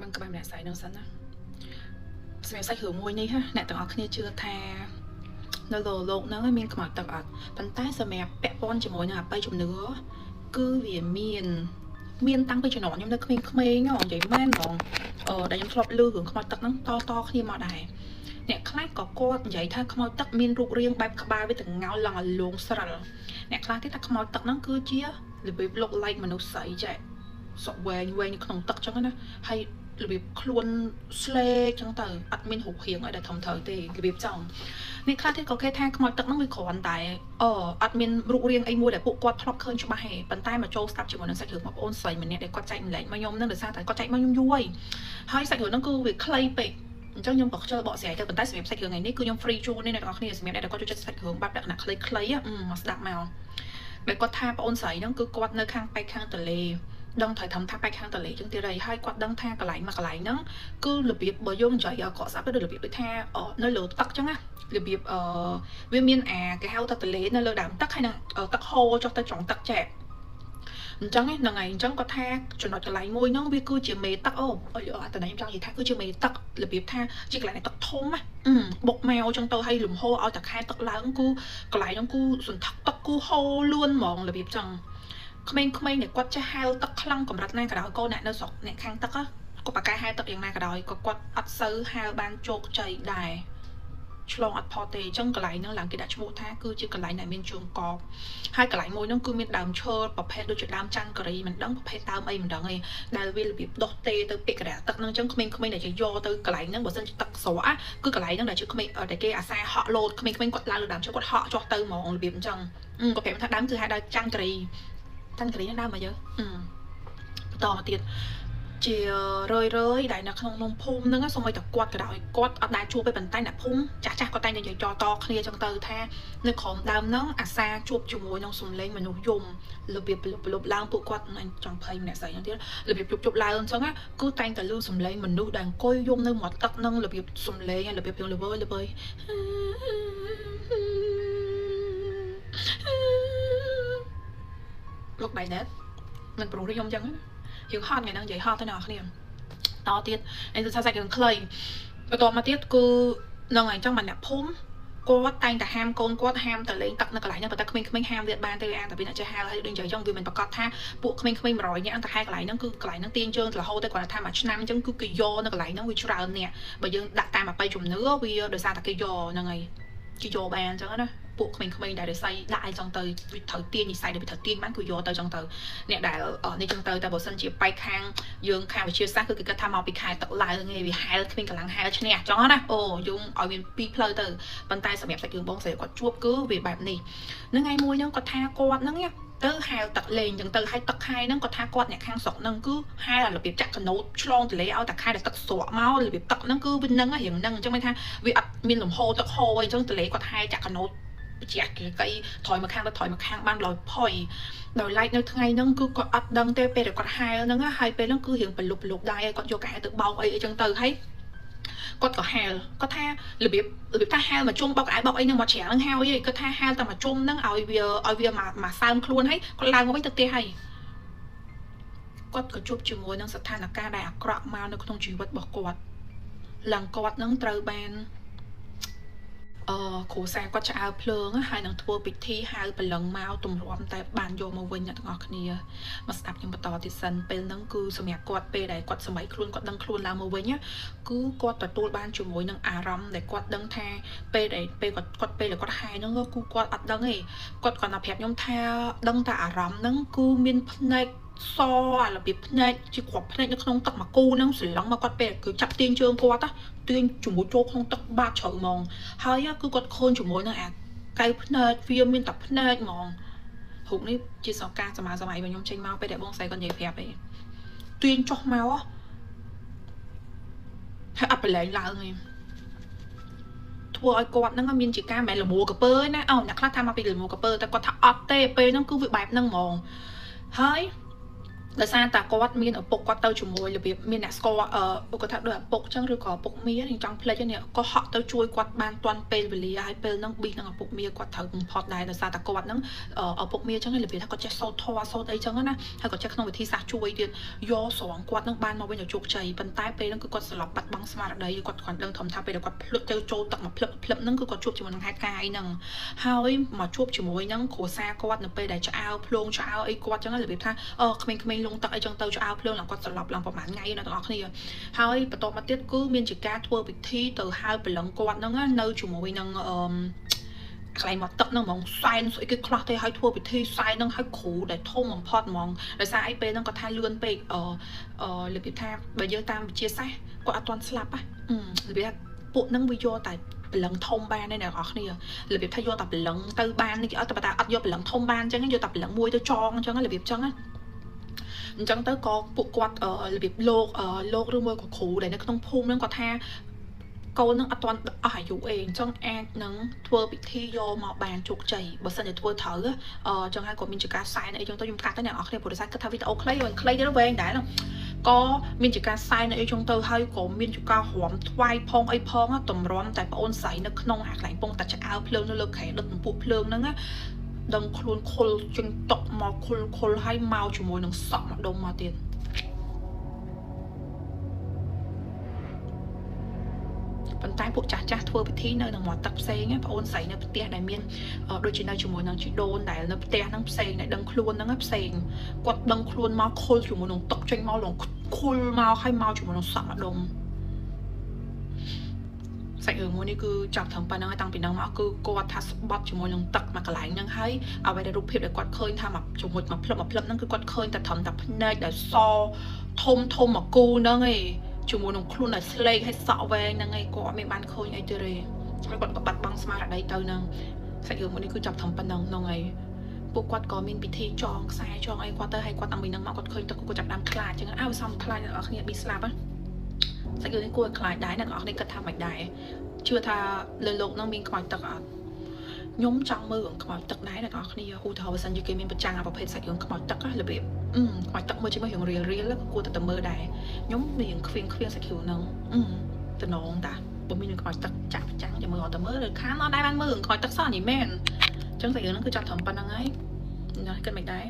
มันក្បែរម្នាក់ស្រីនោះសិនណាសម្រាប់សាច់រឿងមួយនេះអ្នកទាំងអស់គ្នាជឿថានៅលើលោកហ្នឹងមានខ្មោចទឹកអត់ប៉ុន្តែសម្រាប់ពាក់ព័ន្ធជាមួយនឹងអបិយជំនឿគឺវាមានតាំងពីជំនាន់ខ្ញុំនៅក្មេងៗនិយាយមែនហ្មងដែលខ្ញុំធ្លាប់ឮរឿងខ្មោចទឹកហ្នឹងតតគ្នាមកដែរអ្នកខ្លះក៏គាត់និយាយថាខ្មោចទឹកមានរូបរាងបែបក្បាលវាទាំងងោលឡើងឲ្យលងស្រិលអ្នកខ្លះទៀតថាខ្មោចទឹកហ្នឹងគឺជារបៀប look like មនុស្សស្រីចេះសក់វែងវែងនៅក្នុងទឹកចឹងណាហើយរបៀបខ្លួនស្លេកចឹងទៅអត់មានរូបរាងអីដែលធំត្រូវទេរបៀបចឹងអ្នកខ្លះទៀតក៏គេថាខ្មោចទឹកហ្នឹងវាគ្រាន់តែអត់មានរូបរាងអីមួយដែលពួកគាត់ធ្លាប់ឃើញច្បាស់ទេប៉ុន្តែមកចូលស្ដាប់ជាមួយនឹងសាច់រឿងបងប្អូនស្រីម្នាក់ដែលគាត់ចែកម្លែកមកខ្ញុំហ្នឹងដោយសារតែគាត់ចែកមកខ្ញុំយូរហើយហើយសាច់រឿងហ្នឹងគឺវាខ្លីពេកអញ្ចឹងខ្ញុំក៏ខ្ជិលបកស្រាយទៅប៉ុន្តែសម្រាប់សាច់រឿងថ្ងៃនេះគឺខ្ញុំ free ជូននេះអ្នកទាំងអស់គ្នាសម្រាប់អ្នកដែលគាត់ចូលចិត្តសាច់រឿងបែបលក្ខណៈខ្លីៗមកស្ដាប់មកដែលគាត់ថាបងប្អូនស្រីហ្នឹងគឺគាត់នៅខាងប៉ែកខាងទន្លេដឹងត្រូវធ្វើថាបែកខាងតលេចឹងទៀតហើយគាត់ដឹងថាកន្លែងមកកន្លែងហ្នឹងគឺរបៀបបើយើងនិយាយឲ្យគាត់ស្ដាប់ទៅរបៀបដូចថានៅលើទឹកចឹងណារបៀបវាមានអាគេហៅថាតលេនៅលើដើមទឹកហើយនឹងទឹកហូរចុះទៅចុងទឹកចែកអញ្ចឹងហ្នឹងហើយអញ្ចឹងគាត់ថាចំណុចកន្លែងមួយហ្នឹងវាគឺជាមេទឹកអូអត់តែខ្ញុំចង់និយាយថាគឺជាមេទឹករបៀបថាជាកន្លែងទឹកធំណាបុកមកអញ្ចឹងទៅហើយលំហូរឲ្យតែខែទឹកឡើងគឺកន្លែងហ្នឹងគឺសន្ធឹកទឹកគឺហូរលឿនហ្មងរបៀបចឹងក្មេងៗដែលគាត់ចេះហែលទឹកខ្លាំងកម្រិតណាក៏ដោយកូនអ្នកនៅស្រុកអ្នកខាងទឹកគាត់បកកែហែលទឹកយ៉ាងណាក៏ដោយក៏គាត់អត់សូវហែលបានជោគជ័យដែរឆ្លងអត់ផុតទេអញ្ចឹងកន្លែងហ្នឹងឡើងគេដាក់ឈ្មោះថាគឺជាកន្លែងដែលមានជើងកបហើយកន្លែងមួយហ្នឹងគឺមានដើមឈើប្រភេទដូចជាដើមច័ន្ទការីមិនដឹងប្រភេទដើមអីមិនដឹងឯងដែលវារបៀបដុះទេទៅពាក់កណ្ដាលទឹកហ្នឹងអញ្ចឹងក្មេងៗដែលជាយកទៅកន្លែងហ្នឹងបើសិនជាទឹកស្រកគឺកន្លែងហ្នឹងដែលជាក្មេងដែលគេអាសាហក់លោតក្មេងៗគាត់ឡើងលើដើមឈើគាត់ហក់ចុះទៅហ្មងរបៀបអញ្ចឹងគាត់ប្រាប់ថាដើមគឺហៅដើមច័ន្ទការីច័ន្ទការីហ្នឹងដើមមកយើបន្តមកទៀតជារឿយរឿយដែលនៅក្នុងនំភូមិហ្នឹងសូម្បីតែគាត់ក៏ដោយគាត់អត់ដែលជួបទេប៉ុន្តែអ្នកភូមិចាស់ចាស់គាត់តែងតែនិយាយចតគ្នាចឹងទៅថានៅក្រោមដើមហ្នឹងអាសាជួបជាមួយនឹងសំឡេងមនុស្សយំរបៀបប្រលប់ឡើងពួកគាត់ចង់ភ័យម្នាក់ស្រីហ្នឹងទៀតរបៀបជប់ឡើងអញ្ចឹងគឺតែងតែលឺសំឡេងមនុស្សដែលអង្គុយយំនៅមាត់ទឹកហ្នឹងរបៀបសំឡេងរបៀបរៀងល្វើយល្វើយលោកដៃណែតមិនប្រុសខ្ញុំអញ្ចឹងយើងហត់ថ្ងៃហ្នឹងនិយាយហត់ទៅអ្នកគ្នាតទៀតអីទៅសាច់រឿងខ្លីបន្តមកទៀតគឺនឹងអញ្ចឹងមកអ្នកភូមិគាត់តែងតែហាមកូនគាត់ហាមទៅលេងទឹកនៅកន្លែងហ្នឹងប៉ុន្តែក្មេងៗហាមវាបានទេអាតែវាអ្នកចេះហែលហើយដូចនិយាយអញ្ចឹងវាមិនប្រកាសថាពួកក្មេងៗ100នាក់ទៅហែលកន្លែងហ្នឹងគឺកន្លែងហ្នឹងទាញជើងទៅរហូតទៅគាត់ថាមួយឆ្នាំអញ្ចឹងគឺគេយកនៅកន្លែងហ្នឹងវាច្រើនអ្នកបើយើងដាក់តាមអបិយជំនឿវាដោយសារតែគេយកហ្នឹងហើយគេយកបានអញ្ចឹងណាពួកក្មេងៗដែលរិស័យដាក់អីចឹងទៅវាត្រូវទាញនិស័យដែលវាត្រូវទាញបានគឺយកទៅចឹងទៅអ្នកដែលនេះចឹងទៅតែបើសិនជាបែកខាងយើងខាងវិទ្យាសាស្ត្រគឺគេគិតថាមកពីខែទឹកឡើងឯងវាហែលគ្មានកម្លាំងហែលឈ្នះចឹងណាអូយើងឲ្យមានពីរផ្លូវទៅប៉ុន្តែសម្រាប់សាច់រឿងបងស្រីគាត់ជួបគឺវាបែបនេះនឹងថ្ងៃមួយហ្នឹងគាត់ថាគាត់ហ្នឹងទៅហែលទឹកលេងចឹងទៅហើយទឹកខែហ្នឹងគាត់ថាគាត់អ្នកខាងស្រុកហ្នឹងគឺហែលរបៀបចាក់កណូតឆ្លងទន្លេឲ្យតែខែដែលទឹកស្រកមករបៀបទឹកហ្នឹងគឺវានឹងរៀងហ្នឹងអញ្ចឹងមានថាវាអត់មានលំហូរទឹកហូរអីចឹងទន្លេគាត់ហែលចាក់កណូតជាកីថយមកខាងទៅថយមកខាងបានលយផុយដោយឡែកនៅថ្ងៃហ្នឹងគឺគាត់អត់ដឹងទេពេលដែលគាត់ហែលហ្នឹងហើយពេលហ្នឹងគឺរៀងប្រលប់ដែរគាត់យកកែទៅបោកអីអីចឹងទៅហើយគាត់ក៏ហែលគាត់ថារបៀបថាហែលមកជុំបោកកៅបោកអីហ្នឹងមកច្រាំងហ្នឹងហើយគាត់ថាហែលតែមកជុំហ្នឹងឲ្យវាមកសើមខ្លួនហើយគាត់ឡើងមកវិញទៅផ្ទះហើយគាត់ក៏ជួបជាមួយនឹងស្ថានភាពដែលអាក្រក់មកនៅក្នុងជីវិតរបស់គាត់ឡើងគាត់ហ្នឹងត្រូវបានគ្រូសាគាត់ឆ្អើភ្លើងហើយនឹងធ្វើពិធីហៅព្រលឹងមកទម្រាំតែបានយកមកវិញអ្នកទាំងអស់គ្នាមកស្ដាប់ខ្ញុំបន្តទៀតសិនពេលហ្នឹងគឺសម្រាប់គាត់ពេលដែលគាត់សម័យខ្លួនគាត់ដឹងខ្លួនឡើងមកវិញគឺគាត់ទទួលបានជាមួយនឹងអារម្មណ៍ដែលគាត់ដឹងថាពេលដែលពេលគាត់ពេលដែលគាត់ហែហ្នឹងគឺគាត់អត់ដឹងទេគាត់គាត់តែប្រាប់ខ្ញុំថាដឹងតែអារម្មណ៍ហ្នឹងគឺមានភ្នែកសអារបៀបភ្នែកជាគ្រាប់ភ្នែកនៅក្នុងទឹកមកគូហ្នឹងស្រឡឹងមកគាត់ពេលគឺចាប់ទាញជើងគាត់ទាញជាមួយចូលក្នុងទឹកបាតជ្រៅហ្មងហើយគឺគាត់ឃើញជាមួយនឹងអាកៅភ្នែកវាមានតែភ្នែកហ្មងរូបនេះជាសកាសម័យរបស់ខ្ញុំចេញមកពេលដែលបងស្រីគាត់និយាយប្រាប់ឯងទាញចុះមកហើយអត់ប្រឡែងឡើងឯងធ្វើឲ្យគាត់ហ្នឹងមានជាការមិនលមួកពើណាអូអ្នកខ្លះថាមកពីលមួកពើតែគាត់ថាអត់ទេពេលហ្នឹងគឺវាបែបហ្នឹងហ្មងហើយ ដោយសារតាគាត់មានឪពុកគាត់ទៅជាមួយរបៀបមានអ្នកស្គាល់គាត់ថាដូចឪពុកចឹងឬក៏ឪពុកមានឹងចង់ភ្លេចនេះក៏ហក់ទៅជួយគាត់បានទាន់ពេលវេលាហើយពេលហ្នឹងប៊ីនឹងឪពុកមាគាត់ត្រូវបំផុតដែរដោយសារតាគាត់ហ្នឹងឪពុកមាចឹងរបៀបថាគាត់ចេះសូត្រធម៌សូត្រអីចឹងណាហើយគាត់ចេះក្នុងវិធីសាស្ត្រជួយទៀតយកស្រងគាត់ហ្នឹងបានមកវិញឲ្យជោគជ័យប៉ុន្តែពេលហ្នឹងគឺគាត់ស្លាប់បាត់បង់ស្មារតីគាត់គាត់ដឹងធំថាពេលដែលគាត់ភ្លុកទៅចូលទឹកមកភ្លឹបភ្លឹបហ្នឹងគឺគាត់ជួបជាមួយនឹងហេតុការណ៍អីហ្នឹងហើយមកជួបជាមួយនឹងគ្រួសារគាត់នៅពេលដែលឆ្អើភ្លងឆ្អើអីគាត់ចឹងរបៀបថាក្មេងៗលងទឹកអីចឹងទៅឆ្អើភ្លើងឡើងគាត់ស្លាប់ឡើងប្រហែលថ្ងៃណាទាំងអស់គ្នាហើយបន្តមកទៀតគឺមានជាការធ្វើពិធីទៅហៅព្រលឹងគាត់ហ្នឹងនៅជាមួយនឹងកន្លែងមកទឹកហ្នឹងហ្មងសែនស្អីគេខ្លះទេហើយធ្វើពិធីសែនហ្នឹងហើយគ្រូដែលធំបំផុតហ្មងដោយសារអីពេលហ្នឹងគាត់ថាលឿនពេករបៀបថាបើយើងតាមវិទ្យាសាស្ត្រគាត់អត់ទាន់ស្លាប់ណារបៀបថាពួកហ្នឹងវាយកតែព្រលឹងធំបានទេអ្នកនរគ្នារបៀបថាយកតែព្រលឹងទៅបាននេះគេអត់តែអត់យកព្រលឹងធំបានអញ្ចឹងយកតែព្រលឹងមួយទៅចងអញ្ចឹងរបៀបអញ្ចឹងណាអញ្ចឹងទៅក៏ពួកគាត់របៀបលោកឬមួយក៏គ្រូដែលនៅក្នុងភូមិហ្នឹងគាត់ថាកូននឹងអត់ទាន់អស់អាយុអីអញ្ចឹងអាចនឹងធ្វើពិធីយកមកបានជោគជ័យបើសិនជាធ្វើត្រូវអញ្ចឹងហើយក៏មានជាការសែនអីចឹងទៅខ្ញុំកាត់ទៅអ្នកនរគ្នាព្រោះដោយសារគិតថាវីដេអូខ្លីខ្លីទៅវែងដែរក៏មានជាការសែនអីចឹងទៅហើយក៏មានជាការរំថ្វាយផងអីផងតម្រាំតែប្អូនស្រីនៅក្នុងអាកន្លែងពងតែឆ្អើភ្លើងនៅលើក្រែដុតពពួកភ្លើងហ្នឹងណាដឹងខ្លួនខុលជិញតុកមកខុលខុលហើយមកជាមួយនឹងសក់មួយដុំមកទៀតប៉ុន្តែពួកចាស់ចាស់ធ្វើពិធីនៅនឹងមាត់ទឹកផ្សេងបងអូនស្រីនៅផ្ទះដែលមានដូចជានៅជាមួយនឹងជីដូនដែលនៅផ្ទះហ្នឹងផ្សេងដែលដឹងខ្លួនហ្នឹងផ្សេងគាត់ដឹងខ្លួនមកខុលជាមួយនឹងទឹកចេញមកលងខុលមកហើយមកជាមួយនឹងសក់មួយដុំសាច់រឿងមួយនេះគឺចាប់ត្រឹមប៉ុណ្្នឹងហើយតាំងពីហ្នឹងមកគឺគាត់ថាស្បត់ជាមួយនឹងទឹកមកកន្លែងហ្នឹងហើយអ្វីដែលរូបភាពដែលគាត់ឃើញថាមកជាមួយមកភ្លឹបមកភ្លឹបហ្នឹងគឺគាត់ឃើញតែត្រឹមតែភ្នែកដែលសធំធំមកគូហ្នឹងឯងជាមួយនឹងខ្លួនដែលស្លេកហើយសក់វែងហ្នឹងឯងគាត់អត់មានបានឃើញអីទេទេហើយគាត់ក៏បាត់បង់ស្មារតីទៅហ្នឹងសាច់រឿងមួយនេះគឺចាប់ត្រឹមប៉ុណ្្នឹងហ្នឹងឯងពួកគាត់ក៏មានពិធីចងខ្សែចងអីគាត់ទៅហើយគាត់តាំងពីហ្នឹងមកគាត់ឃើញទឹកគាត់ចាប់ដើមខ្លាចចឹងអើសំខ្លាចអ្នកនរគ្នាប៊ីស្លាប់សាច់រឿងនេះគួរឲ្យខ្លាចដែរអ្នកនរគ្នាគិតថាមិនដែរជឿថាលើលោកហ្នឹងមានខ្មោចទឹកអត់ខ្ញុំចង់មើលរឿងខ្មោចទឹកដែរអ្នកនរគ្នាឧទាហរណ៍បើសិនជាគេមានប្រចាំងប្រភេទសាច់រឿងខ្មោចទឹករបៀបខ្មោចទឹកមើលជាមួយរឿងរៀលរៀលក៏គួរតែទៅមើលដែរខ្ញុំមានខ្វៀងខ្វៀងសាច់រឿងហ្នឹងតំណងតាបើមានរឿងខ្មោចទឹកចាក់ប្រចាំងចាំមើលអត់ទៅមើលឬខានអត់ដែរបានមើលរឿងខ្មោចទឹកសោះនេះមែនអញ្ចឹងសាច់រឿងហ្នឹងគឺចាប់ត្រឹមប៉ុណ្្នឹងហើយណាគិតមិនដែរ